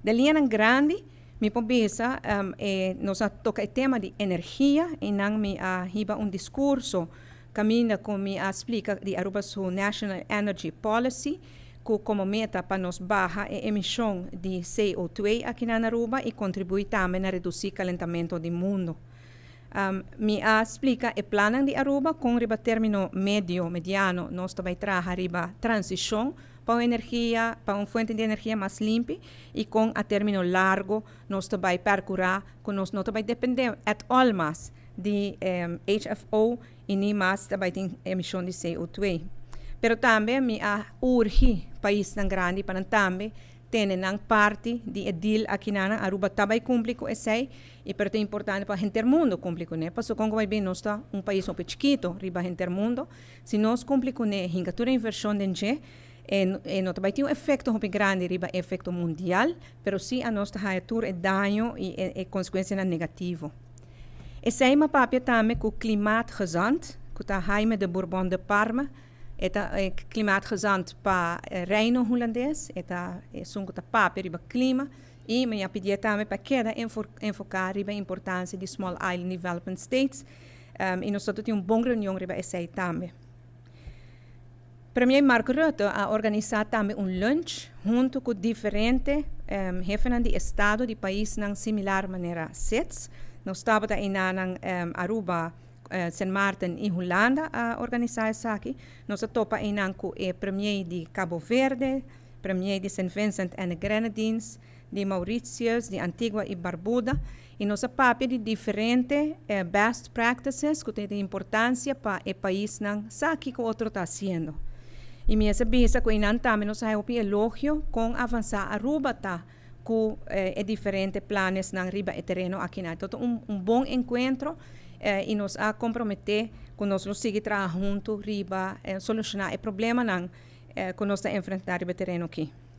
Den liña grandi, mi por bisa, nos a toca e tema di energia y nan mi a hiba un discurso caminda cu mi a splica di Aruba su National Energy Policy, cu como meta pa nos baha e emision di CO2 aki na Aruba y contribui tambe na reduci calentamento di mundo. Mi a splica e plan di Aruba cu riba termino medio, mediano, nos tambe traha riba transicion pa energia, pa un fuente di energia mas limpi y cu a termino largo nos tambe percura cu nos no tambe depende at all mas di HFO y ni mas tambe tin emision di CO2. Pero tambe mi a urgi paisnan grandi pa tambe tene nan parti di e deal aki na Aruba tambe cumpli cu esey y pero ta importante pa henter mundo cumpli cune. Paso con bay bin, nos ta un pais un chikito riba henter mundo. Si nos cumpli cune, hinca tur inversion den dje, e no bay tin un efecto hopi grandi riba efecto mundial, pero si nos ta haya tur e daño y consecuencia negativo. Esey mi a papia tambe cu klimaatgezant, cu ta Jaime de Bourbon de Parma, e ta klimaatgezant pa Reino Hulandes, e ta esun cu ta papia riba clima, y mi a pidi tambe pa keda enfoca riba importancia di Small Island Development States, y nos tin un bon reunion riba esey tambe. Premier Mark Rutte a organisa tambe un lunch hunto cu diferente hefenan di estado di paisnan similar manera SIDS. Nos tabata den Aruba, Sint Maarten y Hulanda a organisa esaki. Nos a topa einan cu e premier di Cabo Verde, premier di St. Vincent and the Grenadines, di Mauritius, di Antigua y Barbuda. Y nos a papia di diferente best practices cu tin importancia pa e paisnan sa kico otro ta haciendo. Y mi a bisa cu einan tambe nos a haya elogio con avansa Aruba ta cu diferente plannan riba e tereno aki na. Anto, un bon encuentro y nos a compromete cu nos lo sigui traha hunto riba soluciona e problemanan cu nos ta enfrenta riba e tereno aki.